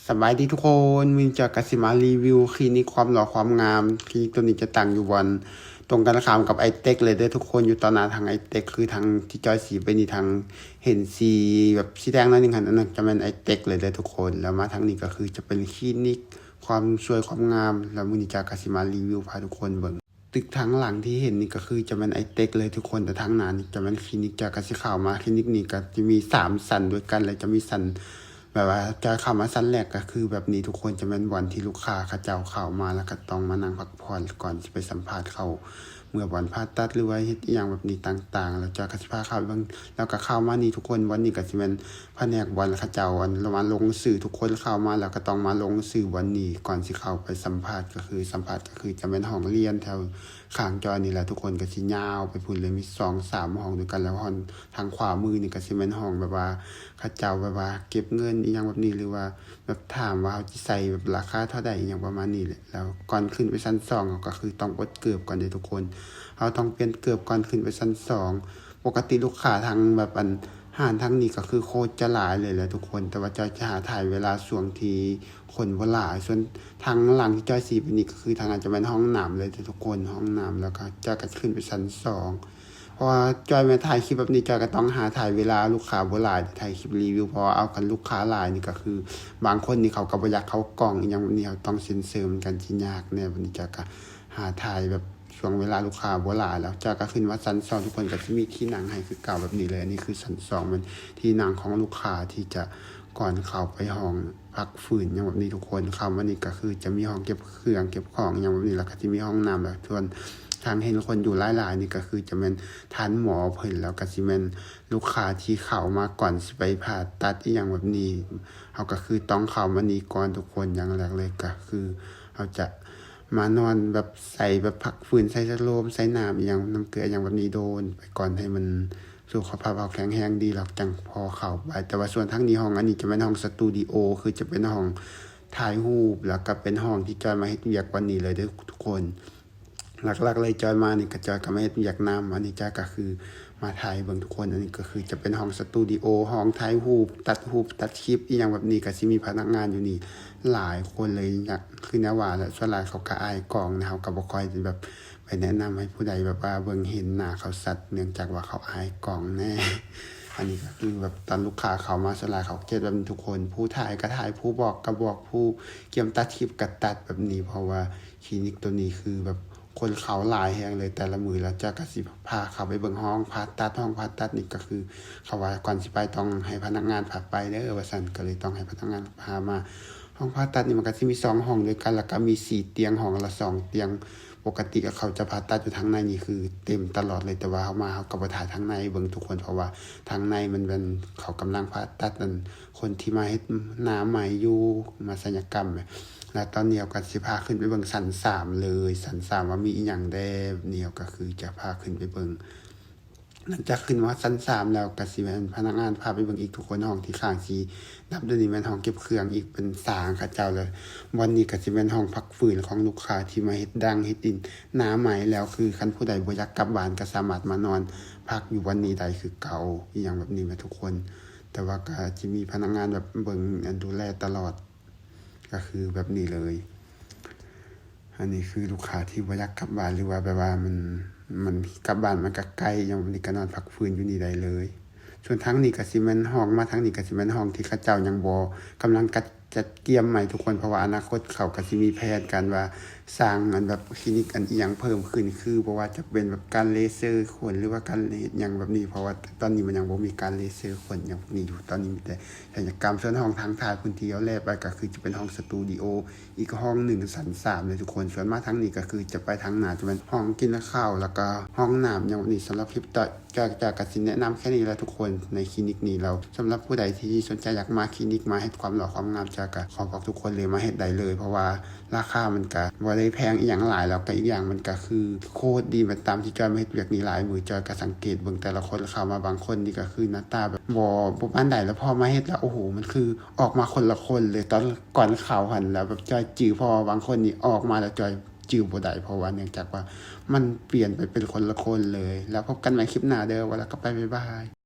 ສະບາຍດີທຸກຄົນ, ມື້ນີ້ຈອຍກໍຊິມາຣີວິວຄລີນິກຄວາມຫຼໍ່ຄວາມງາມ. ຄລີນິກໂຕນີ້ຈະຕັ້ງຢູ່ບ່ອນຕົງກັນຂ້າມກັບໄອເຕັກເລີຍເດີທຸກຄົນ, ຢູ່ຕໍ່ໜ້າທາງໄອເຕັກ ຄືທາງທີ່ຈອຍຊີ້ໄປນີ້ ທາງເຫັນສີແບບສີແດງໜ້ອຍໜຶ່ງຫັ້ນ, ອັນນັ້ນຈະແມ່ນໄອເຕັກເລີຍເດີທຸກຄົນ. ແລ້ວມາທາງນີ້ກໍຄືຈະເປັນຄລີນິກຄວາມສວຍຄວາມງາມ, ແລ້ວມື້ນີ້ຈອຍກໍຊິມາຣີວິວພາທຸກຄົນເບິ່ງ. ຕຶກທາງຫຼັງທີ່ເຫັນນີ້ກໍຄືຈະແມ່ນໄອເຕັກເລີຍທຸກຄົນ, ແຕ່ທາງໜ້ານີ້ຈະແມ່ນຄລີນິກ. ຈອຍກໍຊິເຂົ້າມາຄລີນິກນີ້ກໍຈະມີສາມຊັ້ນດ້ວຍກັນ, ແລະຈະມີຊັ້ນ ແບບວ່າຈອຍເຂົ້າມາຊັ້ນແລກກໍຄືແບບນີ້ທຸກຄົນ, ຈະແມ່ນບ່ອນທີ່ລູກຄ້າເຂົາເຈົ້າເຂົ້າມາ ແລ້ວກໍຕ້ອງມານັ່ງພັກຜ່ອນກ່ອນຊິໄປສຳພາດເຂົ້າເມືອບ່ອນຜ່າຕັດ ຫຼືວ່າເຮັດອີ່ຫຍັງແບບນີ້ຕ່າງໆ. ແລ້ວຈອຍກໍຊິພາເຂົ້າເບິ່ງ, ແລ້ວກໍເຂົ້າມານີ້ທຸກຄົນ, ບ່ອນນີ້ກໍຊິແມ່ນ ພະແນກບ່ອນເຂົາເຈົ້າ ອັນ ມາລົງຊື່, ທຸກຄົນເຂົ້າມາແລ້ວກໍຕ້ອງມາລົງຊື່ບ່ອນນີ້ ກ່ອນຊິເຂົ້າໄປສຳພາດ. ກໍຄືສຳພາດກໍຄືຈະແມ່ນຫ້ອງລຽນແຖວຂ້າງຈອຍນີ້ແຫຼະ, ທຸກຄົນກໍຊິຍາວໄປພຸ້ນເລີຍ, ມີສອງສາມຫ້ອງດ້ວຍກັນ. ແລ້ວທາງຂວາມືນີ້ກໍຊິແມ່ນຫ້ອງແບບວ່າເຂົາເຈົ້າແບບວ່າເກັບເງິນອີ່ຫຍັງແບບນີ້ ຫຼືວ່າແບບຖາມວ່າເຮົາຊິໃສ່ແບບລາຄາເທົ່າໃດ ອີ່ຫຍັງປະມານນີ້ແຫຼະ. ແລ້ວກ່ອນຂຶ້ນໄປຊັ້ນສອງ ເຮົາກໍຄືຕ້ອງປົດເກີບກ່ອນເດ້ທຸກຄົນ, ເຮົາຕ້ອງປ່ຽນເກີບກ່ອນຂຶ້ນໄປຊັ້ນສອງ. ປົກກະຕິລູກຄ້າທາງແບບ ອັນ ຮ້ານທາງນີ້ກໍຄືໂຄດຈະຫຼາຍເລີຍແຫຼະທຸກຄົນ, ແຕ່ວ່າຈອຍຈະຫາຖ່າຍເວລາຊ່ວງທີ່ຄົນບໍ່ຫຼາຍ. ສ່ວນທາງຫຼັງທີ່ຈອຍຊີ້ໄປນີ້ກໍຄືທາງນັ້ນຈະແມ່ນຫ້ອງນ້ຳເລີຍທຸກຄົນ, ຫ້ອງນ້ຳ. ແລ້ວກໍຈອຍກໍຂຶ້ນໄປຊັ້ນສອງ ເພາະວ່າຈອຍມາຖ່າຍຄລິບແບບນີ້ ຈອຍກໍຕ້ອງຫາຖ່າຍເວລາລູກຄ້າບໍ່ຫຼາຍ ຖ່າຍຄລິບຣີວິວ, ເພາະວ່າເອົາຄັນລູກຄ້າຫຼາຍນີ້ກໍຄືບາງຄົນນີ້ເຂົາກໍບໍ່ຢາກເຂົ້າກ້ອງອີ່ຫຍັງແບບນີ້, ເຮົາຕ້ອງເຊັນເຊີມັນກໍຊິຍາກແດ່. ບັດນີ້ຈອຍກໍຫາຖ່າຍແບບ ຊ່ວງເວລາລູກຄ້າບໍ່ຫຼາຍແລ້ວ ຈອຍກໍຂຶ້ນມາຊັ້ນສອງ ທຸກຄົນກໍຊິມີທີ່ນັ່ງໃຫ້ຄືເກົ່າແບບນີ້ເລີຍ. ອັນນີ້ຄືຊັ້ນສອງ ແມ່ນທີ່ນັ່ງຂອງລູກຄ້າທີ່ຈະກ່ອນເຂົ້າໄປຫ້ອງພັກຟື້ນຫຍັງແບບນີ້ທຸກຄົນ. ເຂົ້າມານີ້ກໍຄືຈະມີຫ້ອງເກັບເຄື່ອງເກັບຂອງຫຍັງແບບນີ້ ແລ້ວກໍຊິມີຫ້ອງນ້ຳ. ແລ້ວສ່ວນທາງເຫັນຄົນຢູ່ຫຼາຍໆນີ້ກໍຄືຈະແມ່ນທ່ານໝໍເພິ່ນ, ແລ້ວກໍຊິແມ່ນລູກຄ້າທີ່ເຂົ້າມາກ່ອນຊິໄປຜ່າຕັດອີ່ຫຍັງແບບນີ້. ເຮົາກໍຄືຕ້ອງເຂົ້າມານີ້ກ່ອນທຸກຄົນ. ຢ່າງແລກເລີຍກໍຄືເຮົາຈະ ມານອນແບບໃສ່ແບບພັກຟື້ນ ໃສ່ສະໂລມ ໃສ່ນ້ຳອີ່ຫຍັງ ນ້ຳເກືອອີ່ຫຍັງແບບນີ້ໂດນໄປກ່ອນ ໃຫ້ມັນສຸຂະພາບເຮົາແຂງແຮງດີ ແລ້ວຈັ່ງພໍເຂົ້າໄປ. ແຕ່ວ່າສ່ວນທາງນີ້ ຫ້ອງອັນນີ້ຈະແມ່ນຫ້ອງສະຕູດິໂອ ຄືຈະເປັນຫ້ອງຖ່າຍຮູບ ແລ້ວກໍເປັນຫ້ອງທີ່ຈອຍມາເຮັດວຽກວັນນີ້ເລີຍເດີທຸກຄົນ. ຫຼັກໆເລີຍຈອຍມານີ້ ກໍຈອຍກໍມາເຮັດວຽກນຳ. ອັນນີ້ຈອຍກໍຄື ມາຖ່າຍໃຫ້ເບິ່ງທຸກຄົນ. ອັນນີ້ກໍຄືຈະເປັນຫ້ອງສະຕູດິໂອ ຫ້ອງຖ່າຍຮູບ ຕັດຮູບ ຕັດຄລິບອີ່ຫຍັງແບບນີ້ ກໍຊິມີພະນັກງານຢູ່ນີ້ຫຼາຍຄົນເລີຍ. ຄືແນວວ່າແຫຼະ ສ່ວນຫຼາຍເຂົາກໍອາຍກ້ອງນະ, ເຮົາກໍບໍ່ຄ່ອຍແບບໄປແນະນຳໃຫ້ຜູ້ໃດແບບວ່າເບິ່ງເຫັນໜ້າເຂົາຊັດ ເນື່ອງຈາກວ່າເຂົາອາຍກ້ອງແດ່. ອັນນີ້ກໍຄືແບບຕອນລູກຄ້າເຂົ້າມາ ສ່ວນຫຼາຍເຂົາເຮັດແບບນີ້ທຸກຄົນ, ຜູ້ຖ່າຍກໍຖ່າຍ ຜູ້ບອກກໍບອກ ຜູ້ກຽມຕັດຄລິບກໍຕັດແບບນີ້. ເພາະວ່າຄລີນິກໂຕນີ້ຄືແບບ ຄົນເຂົ້າຫຼາຍແຮງເລີຍແຕ່ລະມື້. ແລ້ວຈອຍກໍຊິພາເຂົ້າໄປເບິ່ງຫ້ອງຜ່າຕັດ. ຫ້ອງຜ່າຕັດນີ້ກໍຄືເຂົາວ່າກ່ອນຊິໄປຕ້ອງໃຫ້ພະນັກງານພາໄປເດີວ່າຊັ້ນ, ກໍເລີຍຕ້ອງໃຫ້ພະນັກງານພາມາ. ຫ້ອງຜ່າຕັດນີ້ມັນກໍຊິມີສອງຫ້ອງດ້ວຍກັນ ແລ້ວກໍມີສີ່ຕຽງ, ຫ້ອງລະສອງຕຽງ. ປົກກະຕິເຂົາຈະຜ່າຕັດຢູ່ທາງໃນນີ້ຄືເຕັມຕະຫຼອດເລີຍ, ແຕ່ວ່າເຮົາມາເຮົາກໍບໍ່ຖ່າຍທາງໃນໃຫ້ເບິ່ງທຸກຄົນ ເພາະວ່າທາງໃນມັນແມ່ນເຂົາກຳລັງຜ່າຕັດ ອັນ ຄົນທີ່ມາເຮັດໜ້າໃໝ່ຢູ່ ມາສັນຍະກຳ. ແລ້ວຕອນນີ້ເຮົາກໍຊິພາຂຶ້ນໄປເບິ່ງຊັ້ນສາມເລີຍ, ຊັ້ນສາມວ່າມີອີ່ຫຍັງແດ່. ນີ້ເຮົາກໍຄືຈະພາຂຶ້ນໄປເບິ່ງ. ຫຼັງຈາກຂຶ້ນມາຊັ້ນສາມແລ້ວ ກໍຊິແມ່ນພະນັກງານພາໄປເບິ່ງອີກທຸກຄົນ. ຫ້ອງທີ່ຂ້າງສີດຳໂຕນີ້ແມ່ນຫ້ອງເກັບເຄື່ອງອີກ, ເປັນສາງເຂົາເຈົ້າ. ແລ້ວບ່ອນນີ້ກໍຊິແມ່ນຫ້ອງພັກຟື້ນຂອງລູກຄ້າທີ່ມາເຮັດດັງເຮັດດິນໜ້າໃໝ່ແລ້ວ. ຄືຄັນຜູ້ໃດບໍ່ຢາກກັບບ້ານ ກໍສາມາດມານອນພັກຢູ່ບ່ອນນີ້ໄດ້ຄືເກົ່າ ອີ່ຫຍັງແບບນີ້ແມ່ນທຸກຄົນ. ແຕ່ວ່າກໍຈະມີພະນັກງານແບບເບິ່ງ ອັນ ດູແລຕະຫຼອດ ກໍຄືແບບນີ້ເລີຍ. ອັນນີ້ຄືລູກຄ້າທີ່ບໍ່ຢາກກັບບ້ານ ຫຼືວ່າແບບວ່າມັນ ມັນກັບບ້ານມັນກໍໄກ ຫຍັງແບບນີ້ ກໍນອນພັກຟື້ນຢູ່ນີ້ໄດ້ເລີຍ. ສ່ວນທາງນີ້ກໍຊິແມ່ນຫ້ອງ ມາທາງນີ້ກໍຊິແມ່ນຫ້ອງທີ່ເຂົາເຈົ້າຍັງບໍ່ ກຳລັງກັດ ຈັດກຽມໃໝ່ທຸກຄົນ, ເພາະວ່າອະນາຄົດເຂົາກໍຊິມີແຜນການວ່າ ສ້າງອັນແບບຄລີນິກອັນອີ່ຫຍັງເພີ່ມຂຶ້ນ ຄືບໍ່ວ່າຈະເປັນແບບການເລເຊີຂົນ ຫຼືວ່າການເຮັດຫຍັງແບບນີ້, ເພາະວ່າຕອນນີ້ມັນຍັງບໍ່ມີການເລເຊີຂົນຫຍັງພວກນີ້ຢູ່, ຕອນນີ້ມີແຕ່ສັນຍະກຳ. ສ່ວນຫ້ອງທາງທ້າຍພຸ້ນທີ່ເຮົາແລໄປກໍຄືຈະເປັນຫ້ອງສະຕູດິໂອ ອີກຫ້ອງໜຶ່ງ ຊັ້ນສາມເລີຍທຸກຄົນ. ສ່ວນມາທາງນີ້ກໍຄືຈະໄປທາງໜ້າ ຈະແມ່ນຫ້ອງກິນເຂົ້າ ແລ້ວກໍຫ້ອງນ້ຳຫຍັງແບບນີ້. ສຳລັບຄລິບຈອຍ ຈອຍກໍຊິແນະນຳແຄ່ນີ້ແຫຼະທຸກຄົນ ໃນຄລີນິກນີ້. ແລ້ວສຳລັບຜູ້ໃດທີ່ສົນໃຈຢາກມາຄລີນິກ ມາເຮັດຄວາມຫຼໍ່ຄວາມງາມ, ຈອຍກໍຂໍບອກທຸກຄົນເລີຍ ມາເຮັດໄດ້ເລີຍ ເພາະວ່າ ລາຄາມັນກະບໍ່ໄດ້ແພງອີ່ຫຍັງຫຼາຍ, ແລ້ວກະອີກຢ່າງມັນກະຄືໂຄດດີ. ແມ່ນຕາມທີ່ຈອຍມາເຮັດວຽກນີ້ຫຼາຍມື້, ຈອຍກະສັງເກດເບິ່ງແຕ່ລະຄົນເຂົ້າມາ, ບາງຄົນນີ້ກະຄືໜ້າຕາແບບບໍ່ ບໍ່ປານໃດ, ແລ້ວພໍມາເຮັດແລ້ວ ໂອ້ໂຫ ມັນຄືອອກມາຄົນລະຄົນເລີຍ. ຕອນກ່ອນເຂົ້າຫັ້ນ ແລ້ວແບບຈອຍຈື່, ເພາະວ່າບາງຄົນນີ້ອອກມາແລ້ວຈອຍຈື່ບໍ່ໄດ້, ເພາະວ່າເນື່ອງຈາກວ່າມັນປ່ຽນໄປເປັນຄົນລະຄົນເລີຍ. ແລ້ວພົບກັນໃໝ່ຄລິບໜ້າເດີ, ວ່າແລ້ວກໍໄປ ບາຍບາຍ.